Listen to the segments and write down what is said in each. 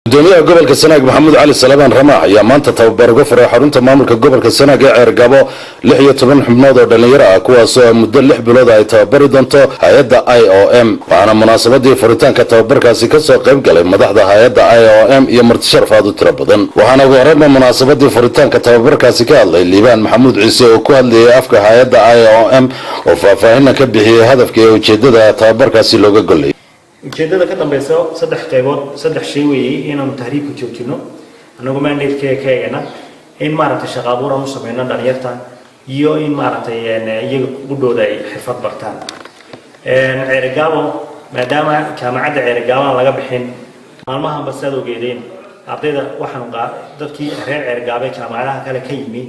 Gudoomiyaha gobolka Sanaag, Maxamuud Cali Salabaan Ramaax, ayaa maanta tababar uga furay xarunta maamulka gobolka Sanaag ee Ceergabo 16 xubnood oo dhallinyaro ah, kuwaasoo muddo 6 bilood ay tababari doonto hay-adda IOM. Waxaana munaasabadii furitaanka tababarkaasi kasoo qayb galay madaxda hay-adda IOM iyo martisharaf aad u tiro badan. Waxaana ugu horreynba munaasabadii furitaanka tababarkaasi ka hadlay Liibaan Maxamuud Ciise oo ku hadlayay afka hay-adda IOM, oo faahfaahina ka bixiyey hadafka iyo ujeedada tababarkaasi looga gollayay. Ujeeddada ka dambeysa saddex qaybood, saddex shay weeyey: inaanu tahriibka joojino anagoo mandate ka eegana, in maaragtay shaqo abuur aan u sameyno dhalinyarta, iyo in maaragtay iyaga qudhooda ay xirfad bartaan. Ceerigaabo, maadaama jaamacadda Ceerigaabo aan laga bixin maalmahanba, sidaad ogeedeen, ardayda waxaanu dadkii reer Ceerigaabo ee jaamacadaha kale ka yimi,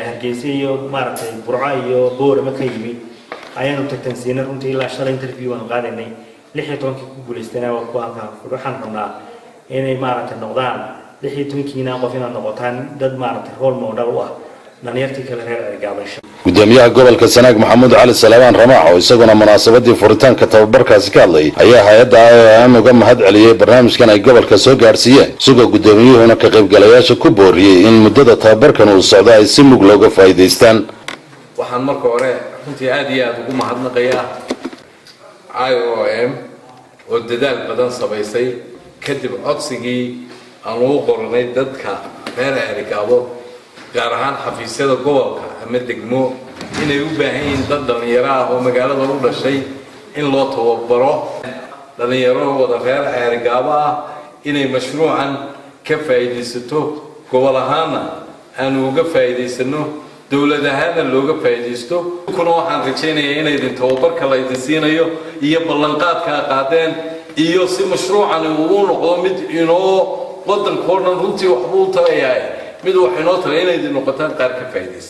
Hargeysa iyo maaragtay Burco iyo Boorama ka yimi, ayaanu tagtansiinay. Runtii ilaa shalay interview aanu qaadaynay. 16-kii ku guulaystana waa kuwa halkaa. Waxaan rabnaa inay maaragtay noqdaan 16-kiina qof, inaad noqotaan dad maaragtay role model u ah dhalinyartii kale reer Ceerigaabo. Gudoomiyaha gobolka Sanaag, Maxamuud Cali Salabaan Ramaax, oo isaguna munaasabadii furitaanka tababarkaasi ka hadlay, ayaa hay-adda IOM uga mahad celiyey barnaamijkan ay gobolka soo gaadhsiiyeen, isagoo gudoomiyuhuna ka qaybgalayaasha ku booriyey in muddada tababarkan uu socdo ay si mug looga faa'iidaystaan. Waxaan marka hore runtii aada iyo aada ugu mahadnaqayaa IOM oo dadaal badan samaysay kadib codsigii aan ugu qoranay dadka reer Ceerigaabo, gaar ahaan xafiisyada gobolka ama degmo, inay u baahan yihiin dad dhallinyaro ah oo magaalada u dhashay in loo tababaro, dhallinyaro wada reer Ceerigaabo ah inay mashruucan ka faa'iidaysato, gobol ahaana aanu uga faa'iidaysano, dowlad ahaanna looga faa'iidaysto. Kuna waxaan rajaynayaa in idin tababarka la idin siinayo iyo ballanqaadka a qaadeen iyo si mashruucani uu u noqdo mid inoo waddanka oo dhan runtii waxbuu u tarayaa, mid wax inoo taray, inay idin noqotaan qaar ka faa'iidaysta.